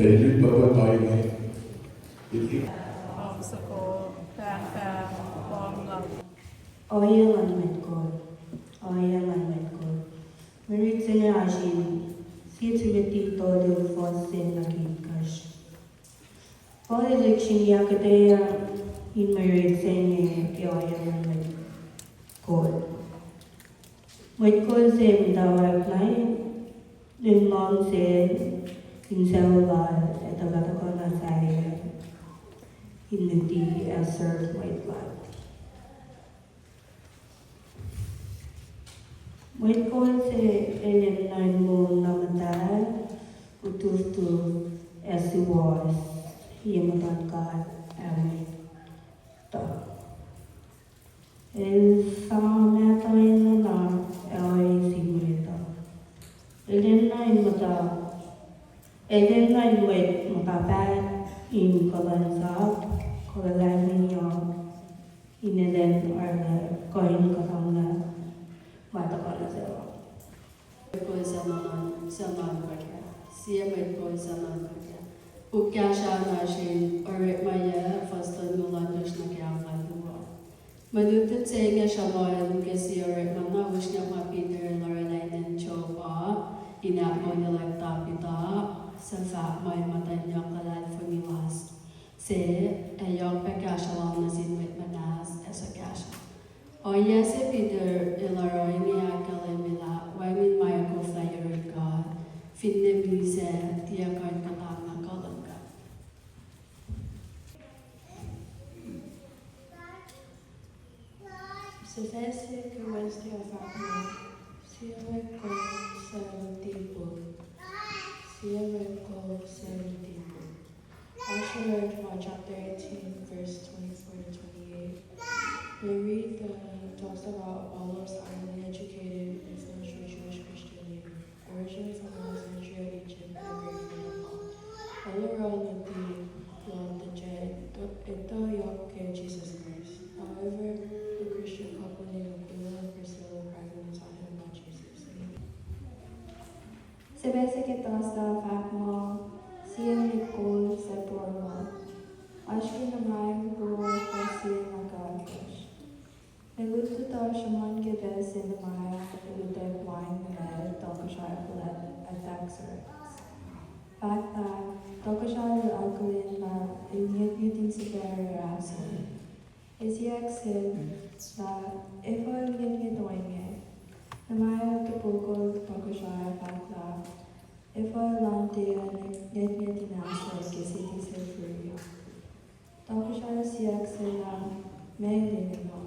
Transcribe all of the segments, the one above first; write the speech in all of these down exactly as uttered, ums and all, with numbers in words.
Elit papa tainge. Elit. Ohiyac luhn mwet kol. Ohiyac luhn mwet kol. Mwe riti se inge oasr in Sie Timothy tolu, fuhs se nuh ke itkohsr. Paul el lihksreni ahkuhtweyac in mwe riti se inge ke ohiyac luhn mwet kol. Mwet kol se muhtwacwacack na in luhngse in sucu lal ac tuhkuh tuhkuh na sahyac in luti ac serve mwet lal. Mwet kol se el enenuh in moul na muhtahl, utuftuh, ac suwohs ye muhtuhn God ac mwet uh. El fah mahtuh in nuhnak ac ohiyac sin mwet uh. El enenuh in muhta, el enenuh in mwet muhta paht in kuhlwacnsap, kuhlwacng yohk, in elan arlac kuh in kuhtanglah ma tuhkuh nuh sel uh. Mwet kol suc nuhnuhnkuh, suc nuhnkuh kac. Sie mwet kol suc nuhnkuh kac. Puk kahsruh na sel Orekma yac, fuhs tolngoul ohnkohsr nuh ke ahkluo. Mwe lutlut se inge sruhmuhn ke sie orekma na usrnguck ma Peter el oraclah inen Joppa, in ahkmoulyelah Tabitha, suc fahk muh el muhtwacn yohk luhlahlfongi lasr se, ac yohk pac kahsruh lal nuh sin mwet muhnahs ac suhkahsruhp. Ohiyac se Peter el oruh inge ahkkahlwemye lah wacngihn ma ac koflah yurin God, finne misac tiac kuh in kuhtanglah kuh luhn God. Sifac se ke Wednesday uh fahk muh, Sie Mwet Kol Suc Luti Puk. Sie Mwet Kol Suc Luti Puk. Oasr Orekma chapter eighteen, verse twenty-four to twenty-eight. They read the, talks about Apollos highly educated, influential Jewish Christian leader. Originally from Alexandria, Egypt, immigrated to Nepal. El oruh luti lal tuh jet, etuh yohk ke Jisus Kraist. However, the Christian couple named Aquila and Priscilla privately taught him about Jesus. Sifac se ke Thursday uh fahk muh, Sie Mwet Kol Suc Porongo. Oasr ke Nehemiah mukul fuhs sie nuh ke ohnkohsr. Mwe lutlut uh sruhmuhn ke pacl se Nehemiah el utwack wain nuh ke tohkohsrah ke lwen Artaxerxes. Fahk lah tohkohsrah el akihlen lah el ngwetngwet in sifacna ahsor. El siyuck sel lah efuh el ngwetngwet ohinge. Nehemiah el topuk tohkohsrah ac fahk lah efuh elan tiac ngwetngwet in ahsor ke siti se fihrihrok. Tohkohsrah el siyuck sel lah meac el enenuh.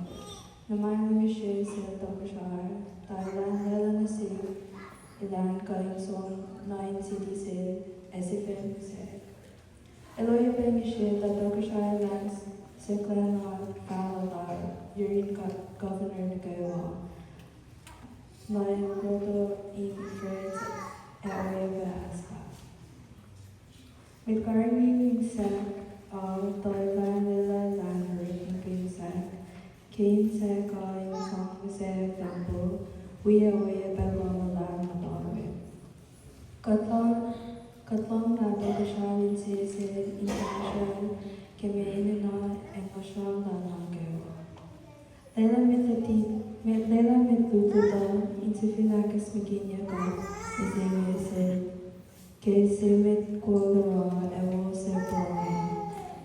Nehemiah el ngihsre sel tohkohsrah, tuh elan lwelah nuh sihk elan kuh in som nuh in siti se ac sifacna mihsenge. El oacyacpac ngihsre tuh tohkohsrah elan siyucklac na fahluh la yurin governor nuh kwewa, nuh in proto in France ac oacyacpac Aska. Mwet karihngihnyuck in sahk uh tuh elan lwelah lahngo in ke in sahk, ke in sahk uh in sang mihsac tempuhl, wi ac oacyacpac luhngse lahlmwetmwet. Kuht lohng, kuht lohng lah tohkohsrah insese in kahsruh ke ma enenuh ac nguhsr lahlmwetmwet nuh kwewa. Lwelah mwet luti, lwelah mwet lutlut uh in sifil ahkacsmakihnye kuht mihsenge se, ke sie mwet kol oruh ac wo suc porongo,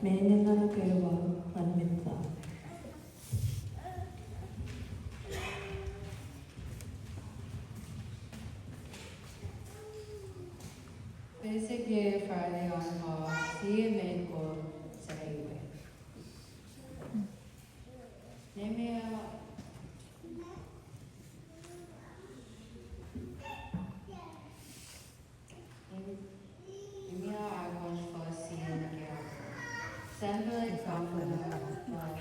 ma enenuh nuh kwewa luhn mwet luhk. Pacl se ke Friday an pa Sie Mwet Kol Suc Iwe. Nehemiah, Nehemiah ahkosr fuhs sie nuh ke ahkosr. Sanballat governor luhn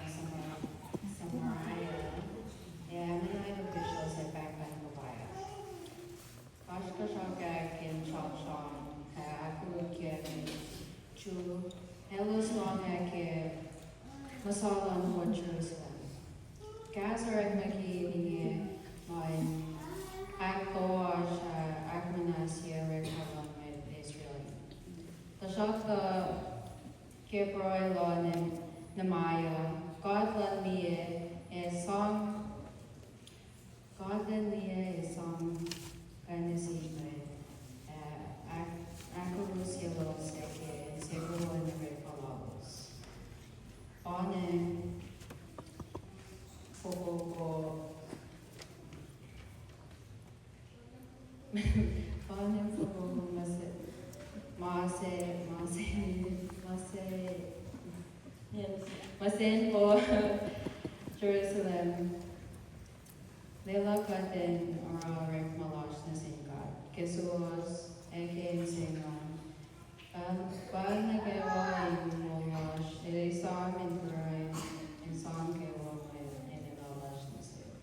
Samaria, ac Ammonite officials ac pahpah Tobiah. Kasrkuhsrak ac ke sramsram ac ahkkolukye mwet Jew, elos lohng ac ke muhsahllah nuh Jerusalem. Kahs orekmakihn inge ma in ahktoasr ac ahkmuhnahsye orekma luhn mwet Israel. Tuhsruhk pruhe lal Nehemiah, God luhn liye ac sang, God luhn liye ac sang kain nuh sin mwet, ac ahk-, ahkkolukye elos ke insewowo in orekma lalos. Oacna fokoko, oacna fokoko ma se, ma se, ma se, ma se, ma se inpoh Jerusalem. Lwelah kuht in oruh orekma lasr nuh sin God ke suwohs ac ke inse ngan. Pacl, pacl nuh kwewa in moul lasr, el esam in pruhe, in sang kwewa mwet, in enenuh lasr nuh sel.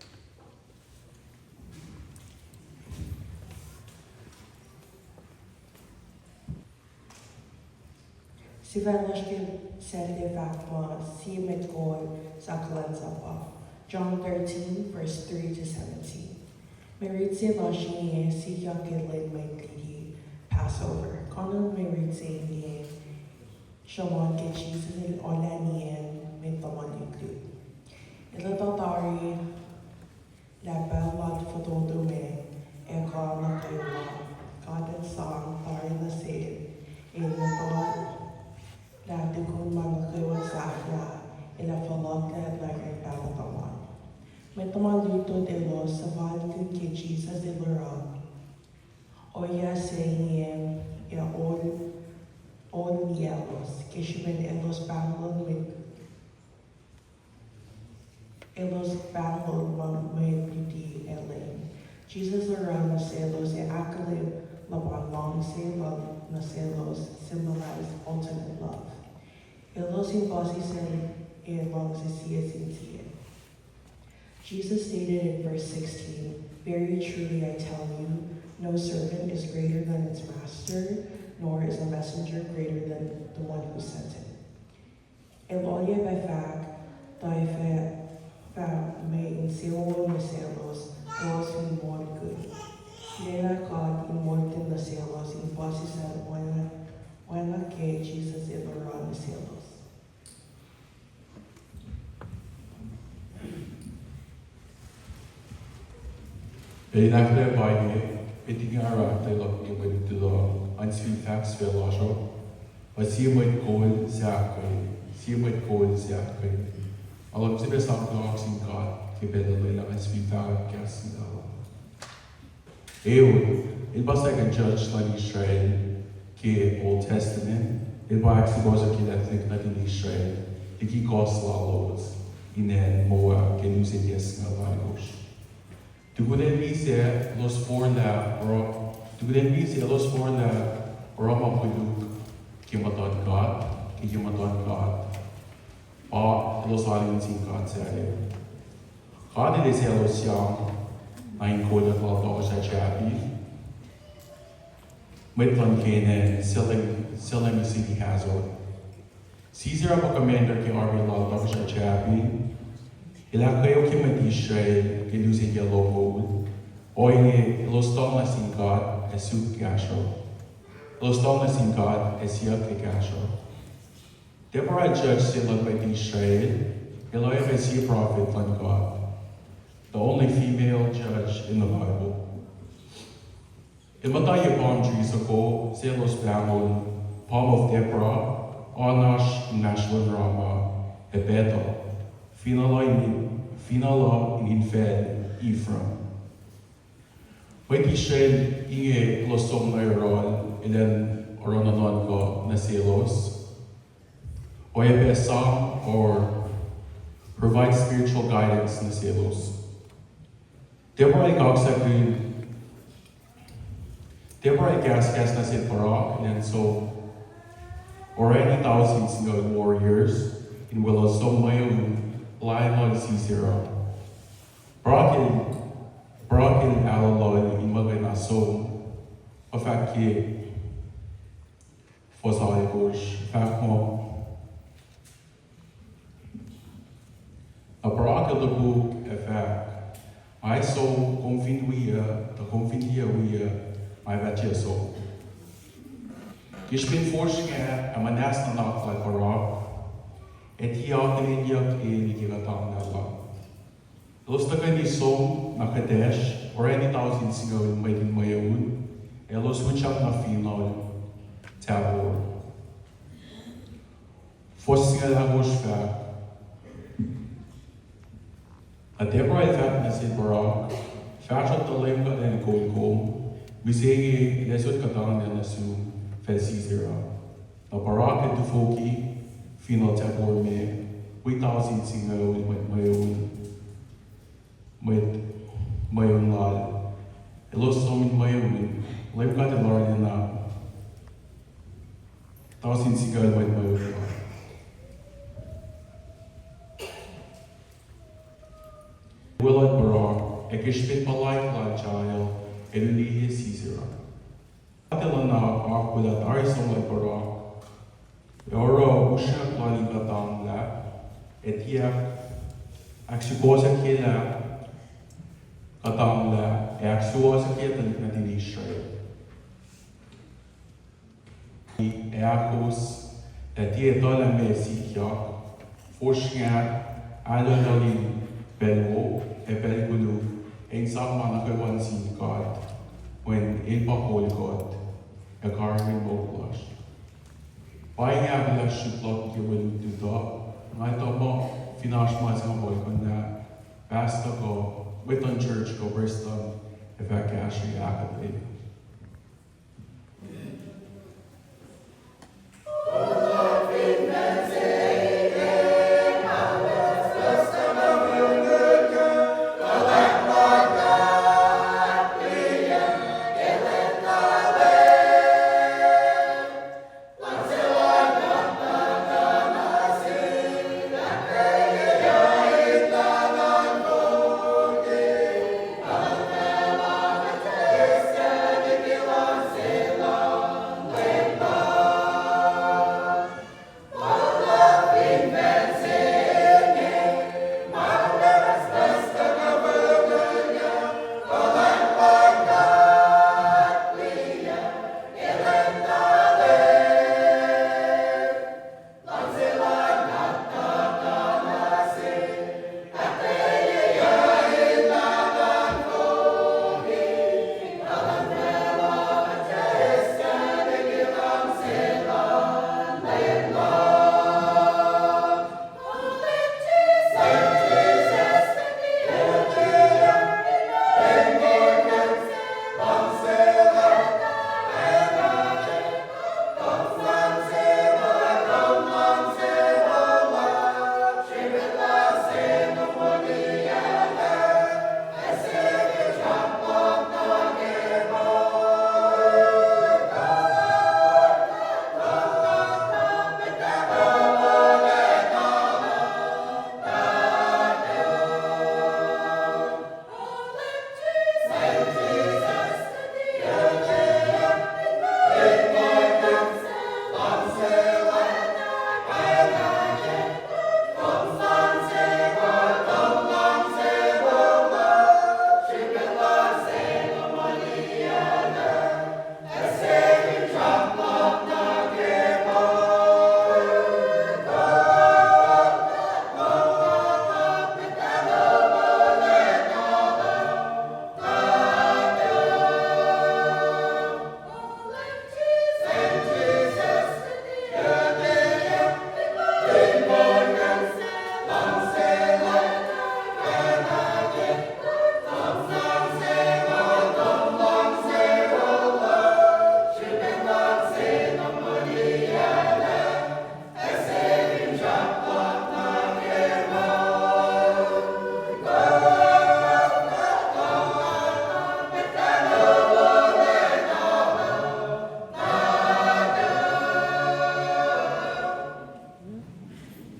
Sifac lasr ke Saturday fahk muh sie mwet kol suc kuhlwacnsap uh. John thirteen, verse three to seventeen. Mwe rit se lasr inge sikyak ke lwen mwet luti Passover. Kanon mwe rit se inge sruhmuhn ke Jisus el orwacni mwet tuhma lutlut. El ac tari lah pacl lal fototo me ac kuh nuh kwewa God El sang tari nuh sel, ac el muhta lah tukun ma nuh kwewa sahflah, El ac fohlohklac nuh ke pahpah tuhmwacl. Mwet tuhma lutlut elos suhfalkihn ke Jisus El oruh ohiyac se inge ac ol, ol liyalos ke srihpen elos pahnglol mwet Elos pahnglol muh mwet luti ac leum. Jisus oruh nuh selos ac ahkkahlwemye luhpan luhngse lal nuh selos symbolize ultimate love. Elos in puhsisacl ac luhngse sie sin sie. Jesus stated in verse sixteen, "Very truly I tell you, no servant is greater than its master, nor is a messenger greater than the one who sent him." El oacyacpac fahk, tuh ac fah, fah mwe insewowo nuh selos, elos in moulkihn. Lwelah God in moulkihn nuh selos in puhsisacl oacna, oacna ke Jisus El oruh nuh selos. Ac in ahkkweye pa inge, met inge oruh ahkkweye luhk ke mwet tuhlan, an sifil fahk sifac lasr uh, pa sie mwet kol sahk uh, sie mwet kol sahk uh. Alu se pa sang luhngse sin God ke pacl uh, lwelah an sifil fahk kahs sin God. Eot, el pa second judge luhn Israel ke Old Testament, el pa ahksukohsohk ke ethnic nuhtin Israel liki kohs lalos, inen Moab, ke lusen yac singucul alkosr. Tukun el misac, elos forlah, oruh, tukun el misac, elos forlah oruh ma koluk ke muhtuhn God, ke, ke muhtuhn God. Pa elos alu nuh sin God Sahyac. God El eis elos sang nuh in kolyuck lal tohkohsrah Jabin, mwet luhn Canaan, selling, selling the city Hazor. Caesar pa commander ke army lal tohkohsrah Jabin, el ahkkweye mwet Israel ke lusen yac longoul. Ohinge elos tuhng nuh sin God ac suk kahsruh. Elos tuhng nuh sin God ac siyuck ke kahsruh. Deborah el judge se luhn mwet Israel, el oacyacpac sie prophet luhn God. The only female judge in the Bible. El muhta ye palm tree soko, selos pahngon, Balm of Deborah, oan oasr inmahsrlon Ramah, ac Bethel, finala in, finala in infacl Ephraim. Mwet Israel inge elos som nuh yohrohl, elan oruh nuhnuhnkuh nuh selos. Oacyacpac sang or provide spiritual guidance nuh selos. Deborah el kaksakihn, Deborah el kahskahs nuh sel Barak, elan som orani tausin singucul warriors in weluhl som mweun lain lal Sisera. Barak el, Barak el alu lal in muhkwena som, a fahk ke fuhs alkosr, fahk muh, na Barak el topuk ac fahk, Nga ac som, kom fin wiyuc, tuh kom fin tiac wiyuc, nga fah tiac som. Ke srihpen fosrngah ac muhnahs nuhnak lal Barak, ac tiac akihlenyuck el ke kuhtanglah lal. Elos tuhkweni som na kuhtacsr, orani tausin singucul mwet in mweun, ac elos utyak nuh fin acn Tabor. Fuhs singucul ahkosr fahk, Na Deborah el fahk nuh sel Barak, Fahsrot tuh Leum God El kol kom, mihsenge El ac sot kuhtanglah nuh sum fin Sisera. Na Barak el tufoki fin acn Tabor me, wi tausin singucul mwet mweun, mwet mweun lal. Elos som in mweun, Leum God El arulacna tausin singucul mwet mweun lal. Weluhl Barak, ac ke srihpen puhlaik lal Jael, el liye Sisera. God El nuhnak akwuck lah tari som lal Barak, ac oruh usrnguck lal in kuhtanglah, ac tiac ahksukohsohkyelah kuhtanglah, ac ahksuwohsye tuhlihk nuhtin Israel. Ac ahkos lah tiac etuh lah meac sikyak, fosrngah, alu tuhlihk pacl wo ac pacl koluk, ac in sang ma nuh kwewa nuh sin God, mweyen El pa kol kuht ac karihngihn moul lasr. Pa inge ahkolah srihk luhk ke wen lutlut uh. Nga etuh muh fin oasr ma se nga muhlkuhnlah, pastor kuh mwet luhn church kuh prestuhn ac fah kahsruh ahkuhtweyac.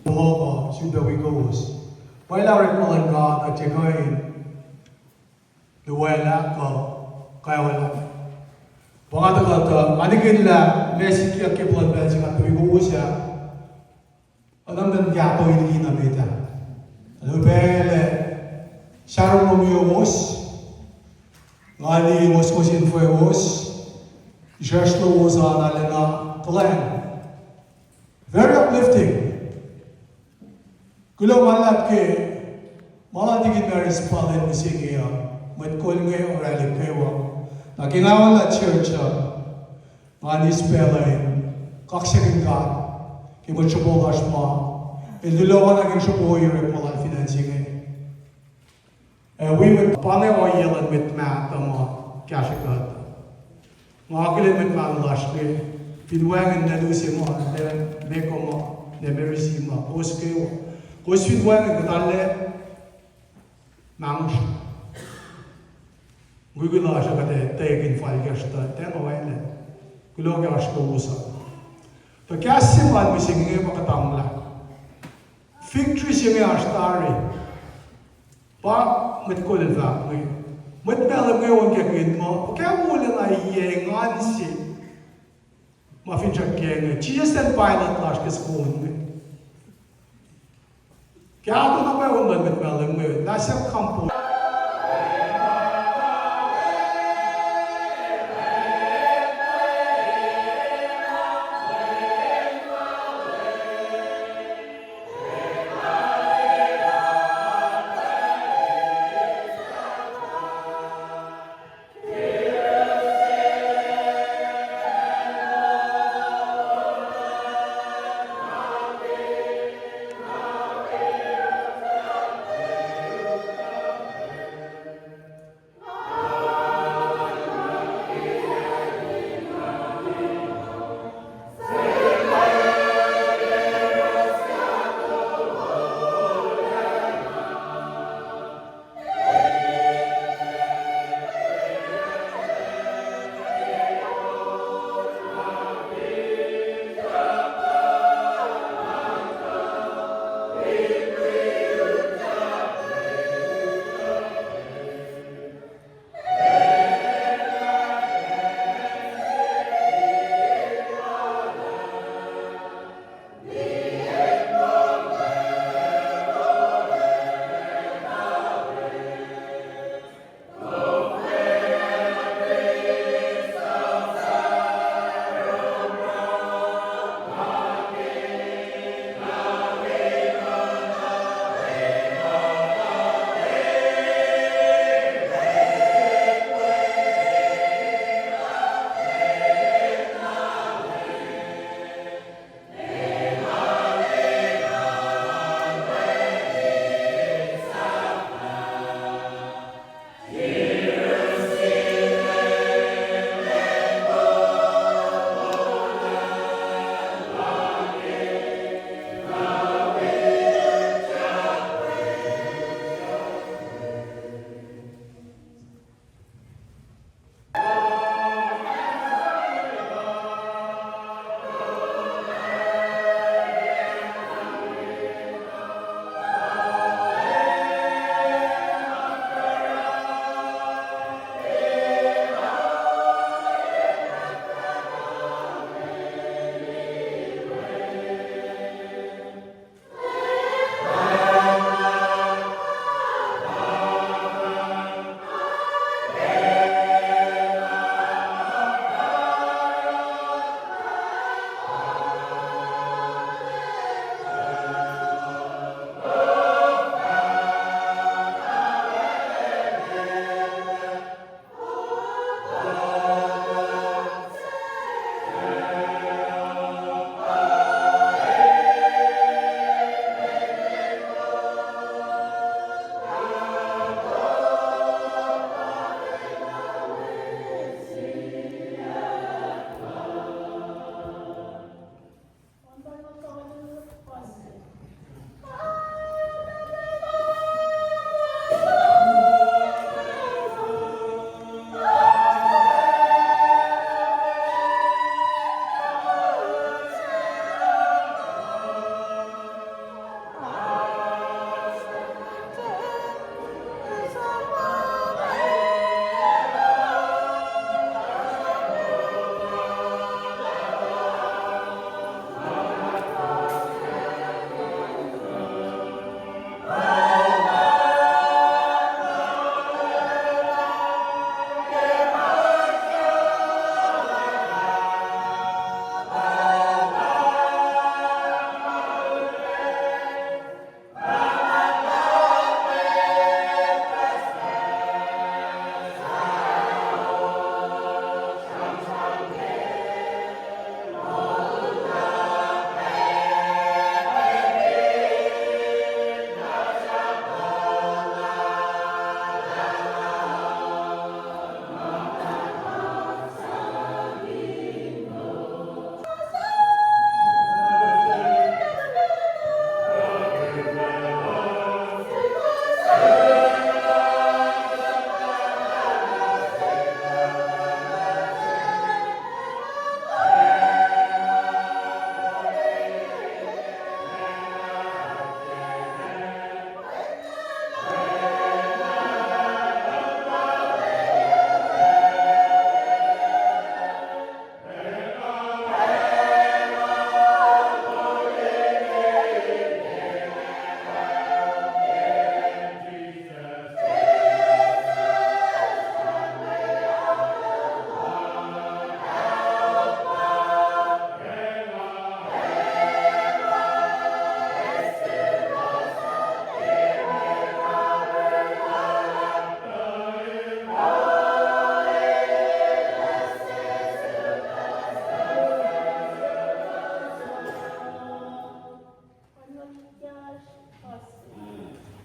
Jehovah, sifilpac wi kowos. Pwacye lah orekma luhn God uh tiac kuh in luwaclah kuh kaolah. Pa nga tuhkuh tuh nga nihkihn lah meac sikyak ke plwacn pacl se nga tui kowos ah, oacna muhtwacn kahto in liki na met ah. Oacpaclac Saturn momuwos, nga liye woswos in fwewos, israsr lowos an arulacna kuhlwacng. Very uplifting. Kuloh ma luhlahp ke ma lal Tikin Maris pa lwen mihsenge uh, mwet kol inge orwaclihk kwewa. Na ke nga oruh church uh, nga eis pacl uh in kaksakihn God ke mwet sruhpo lasr ma el tulohkohnakihn sruhpo ohiyac orekma lal fin acn se inge. Ac wi mwet pa inge ohiyac luhn mwet mahtuh ma kahsrwe kuht. Nga akihlen mwet mahtuh lasr inge, fin wacngihn na luo se ma, na Meko ma, na Merisi ma, kowos kwewa. Kowos fin wacngihn kuht arlac mahnosr. Mukwikwi lasr uh kuht ac tiac kuh in fal kacsr tuh, tiac ma wacngihn. Kuloh ke oasr kowos uh. Tuh kahs se ma mihsenge inge pa kuhtanglah. Fig tree se inge oasr tari. Pa mwet kol el fahk inge. Mwet Malem inge onkakihn muh, fuhkah wolacna yac engan se ma finsrak kac inge. Jisus el pilot lasr ke soko inge. Kahto na pwacye on luhn Mwet Malem inge, na sahp kampare. oasr puhsisacl.